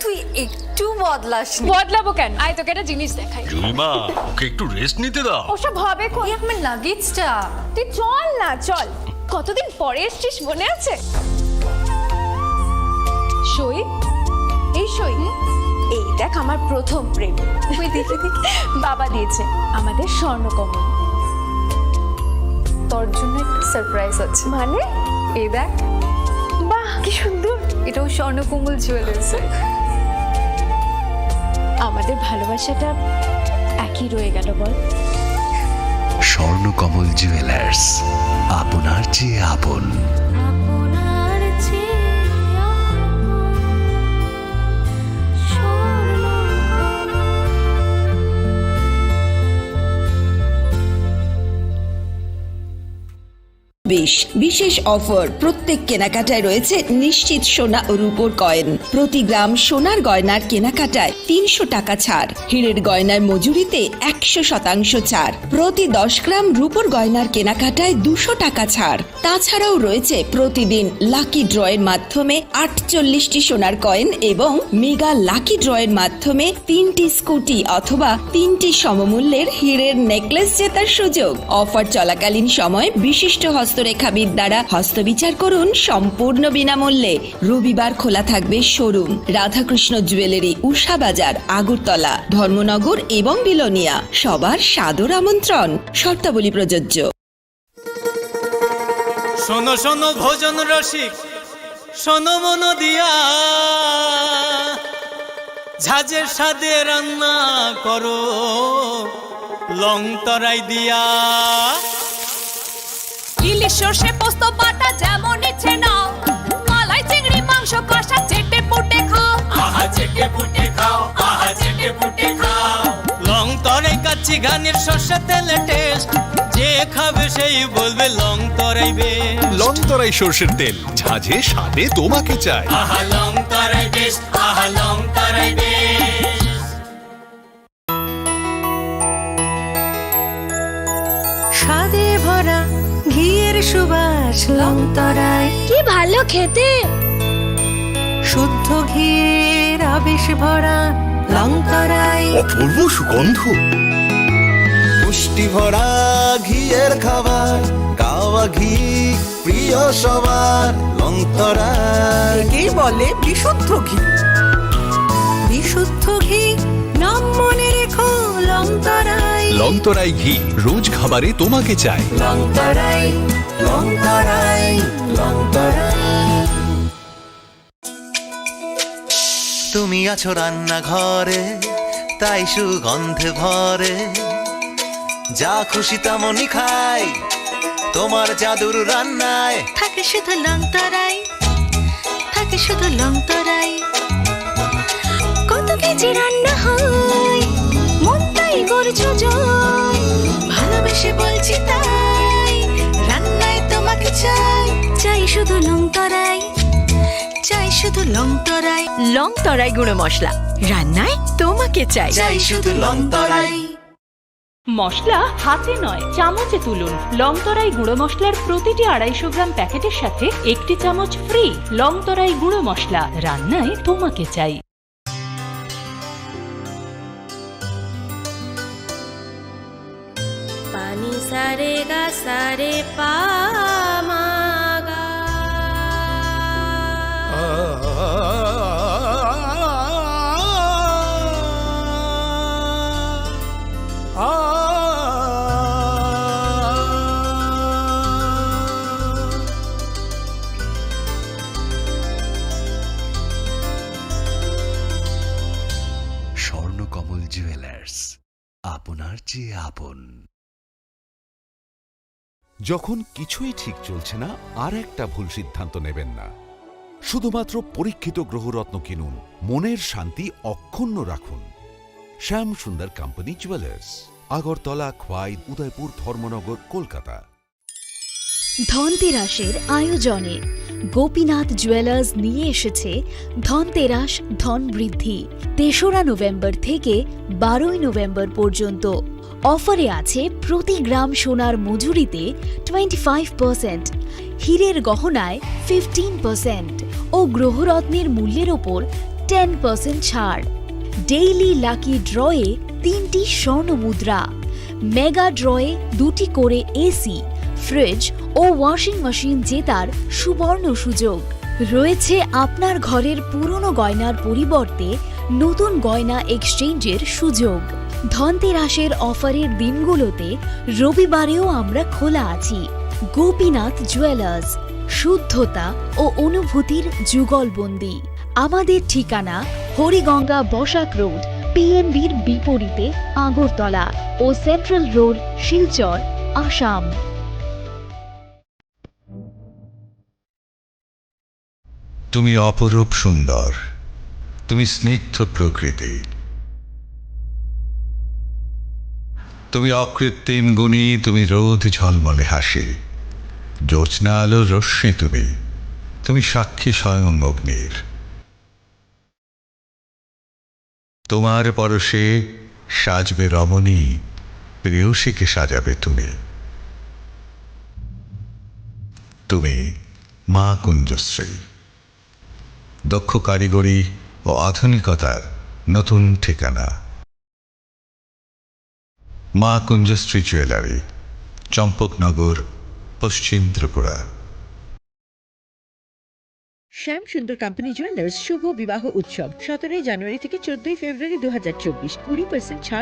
তুই একটু বদলাসনি। বদলাবো কেন? আয়, তোকে একটা জিনিস দেখাই। জুইমা, ওকে একটু রেস্ট নিতে দাও। ওসব হবে কই? এই আমার লাগেজটা। তুই চল না, চল। কতদিন পরে এসছিস, মনে আছে? সই, এই সই। এই দেখ, আমার প্রথম প্রেম। তুই দেখে দেখে। বাবা দিয়েছে আমাদের স্বর্ণকমল। তোর জন্য একটা সারপ্রাইজ আছে। মানে? এই দেখ। বাহ, কি সুন্দর। এটাও স্বর্ণকমল জুয়েলার্সের। আমাদের ভালোবাসাটা একই রয়ে গেল, বল? স্বর্ণকমল জুয়েলার্স, আপনার চেয়ে আপন। আপনার চেয়ে আপন। বেশ, বিশেষ অফার, প্রত্যেক কেনাকাটায় রয়েছে নিশ্চিত সোনা ও রূপোর কয়েন। প্রতি গ্রাম সোনার গয়নার কেনাকাটায় তিনশো টাকা ছাড়, হীরের গয়নার মজুরিতে একশো শতাংশ ছাড়, প্রতি দশ গ্রাম রূপোর গয়নার কেনাকাটায় দুশো টাকা ছাড়। তাছাড়াও রয়েছে প্রতিদিন লাকি ড্রয়ের মাধ্যমে আটচল্লিশটি সোনার কয়েন এবং মেগা লাকি ড্রয়ের মাধ্যমে তিনটি স্কুটি অথবা তিনটি সমমূল্যের হীরের নেকলেস জেতার সুযোগ। অফার চলাকালীন সময় বিশিষ্ট হস্তরেখাবিদ দ্বারা হস্তবিচার করুন সম্পূর্ণ বিনামূল্যে। রবিবার খোলা থাকবে শোরুম। রাধাকৃষ্ণ জুয়েলারি, উষা বাজার, আগরতলা, ধর্মনগর এবং বিলোনিয়া। সবার সাদর আমন্ত্রণ। শর্তাবলী প্রযোজ্য। শোনো শোনো ভোজন রসিক, শোনো মন দিয়া, ঝাঁঝের স্বাদে রান্না করো লং তরাই দিয়া। ইলিশ সর্ষে পোস্ত বাটা যেমন ইচ্ছে নাও, মালাই চিংড়ি মাংস কষা চেটে পুটে খাও। আহা চেটে পুটে খাও, আহা চেটে পুটে খাও। লং তরাই কাচ্চি ঘানির সর্ষে তেলে টেস্ট, যে খাবে সেই বলবে লং তরাই বেস্ট। লং তরাই সর্ষের তেল, ঝাঁঝে স্বাদে তোমাকে চাই। আহা লং তরাই বেস্ট, আহা লং তরাই বেস্ট। স্বাদে ভরা ঘিয়ের সুবাস লং তরাই। কি ভালো খেতে। শুদ্ধ ঘিয়ের আবেশ ভরা লং তরাই। অপূর্ব সুগন্ধ। পুষ্টি ভরা ঘিয়ের খাবার, গাওয়া ঘি প্রিয় সবার লং তরাই। একেই বলে বিশুদ্ধ ঘি। বিশুদ্ধ ঘি, নাম মনে রেখো লং তরাই। লং তরাই ঘি, রোজ খাবারে তোমাকে চাই। লং তরাই, লং তরাই, লং তরাই। তুমি আছো রান্নাঘরে, তাই সুগন্ধে ভরে। যা খুশি তেমনই খাই, তোমার জাদুর রান্নায়। থাকে শুধু লং তরাই, থাকে শুধু লং তরাই। কত কেজি রান্না হয়, মন তাই করছো জয়। ভালোবেসে বলছি তাই, রান্নায় তোমাকে চাই। চাই শুধু লং তরাই, চাই শুধু লং তরাই। লং তরাই গুঁড়ো মশলা, রান্নায় তোমাকে চাই। চাই শুধু লং তরাই। মশলা হাতে নয়, চামচে তুলুন। লং তরাই গুঁড়ো মশলার প্রতিটি আড়াইশো গ্রাম প্যাকেটের সাথে একটি চামচ ফ্রি। লং তরাই গুঁড়ো মশলা, রান্নায় তোমাকে চাই। পানি সারে গা সারে পা মা গা। জুয়েলার্স, আপনার যে আপন। যখন কিছুই ঠিক চলছে না, আর একটা ভুল সিদ্ধান্ত নেবেন না। শুধুমাত্র পরীক্ষিত গ্রহরত্ন কিনুন, মনের শান্তি অক্ষুণ্ণ রাখুন। শ্যাম সুন্দর কোম্পানি জুয়েলার্স, আগরতলা, খোয়াই, উদয়পুর, ধর্মনগর, কলকাতা। ধনতেরাসের আয়োজনে গোপীনাথ জুয়েলার্স নিয়ে এসেছে ধনতেরাস ধন বৃদ্ধি। তেসরা নভেম্বর থেকে বারোই নভেম্বর পর্যন্ত। অফারে আছে প্রতি গ্রাম সোনার মজুরিতে টোয়েন্টি ফাইভ পার্সেন্ট, হীরের গহনায় ফিফটিন পার্সেন্ট ও গ্রহরত্নের মূল্যের ওপর টেন পার্সেন্ট ছাড়। ডেইলি লাকি ড্রয়ে তিনটি স্বর্ণ মুদ্রা, মেগা ড্রয়ে দুটি করে এসি, ফ্রিজ ও ওয়াশিং মেশিন জেতার সুবর্ণ সুযোগ। রয়েছে আপনার ঘরের পুরনো গয়নার পরিবর্তে নতুন গয়না এক্সচেঞ্জের সুযোগ। ধনতেরাসের অফারের দিনগুলোতে রবিবারেও আমরা খোলা আছি। গোপীনাথ জুয়েলার্স, শুদ্ধতা ও অনুভূতির যুগলবন্দি। আমাদের ঠিকানা হরিগঙ্গা বসাক রোড, পিএনবির বিপরীতে আগরতলা ও সেন্ট্রাল রোড, শিলচর, আসাম। তুমি অপরূপ সুন্দর, তুমি স্নিগ্ধ প্রকৃতি, তুমি অকৃত্রিম গুণী, তুমি রোদ ঝলমলে হাসি, জ্যোৎস্না আলোর রশ্মি তুমি, তুমি সাক্ষী স্বয়ং অগ্নির। তোমার পরশে সাজবে রমণী, প্রেয়সীকে সাজাবে তুমি। তুমি মা কুঞ্জশ্রী, দক্ষ কারিগরি ও আধুনিকতার নতুন ঠিকানা। মা কুঞ্জশ্রী জুয়েলারি, চম্পকনগর, পশ্চিম ত্রিপুরা। শ্যাম সুন্দর কোম্পানি জুয়েলার্স শুভ বিবাহ উৎসব সতেরোই জানুয়ারি থেকে চোদ্দই ফেব্রুয়ারি দু হাজার চব্বিশ, কুড়ি পার্সেন্ট ছাড়।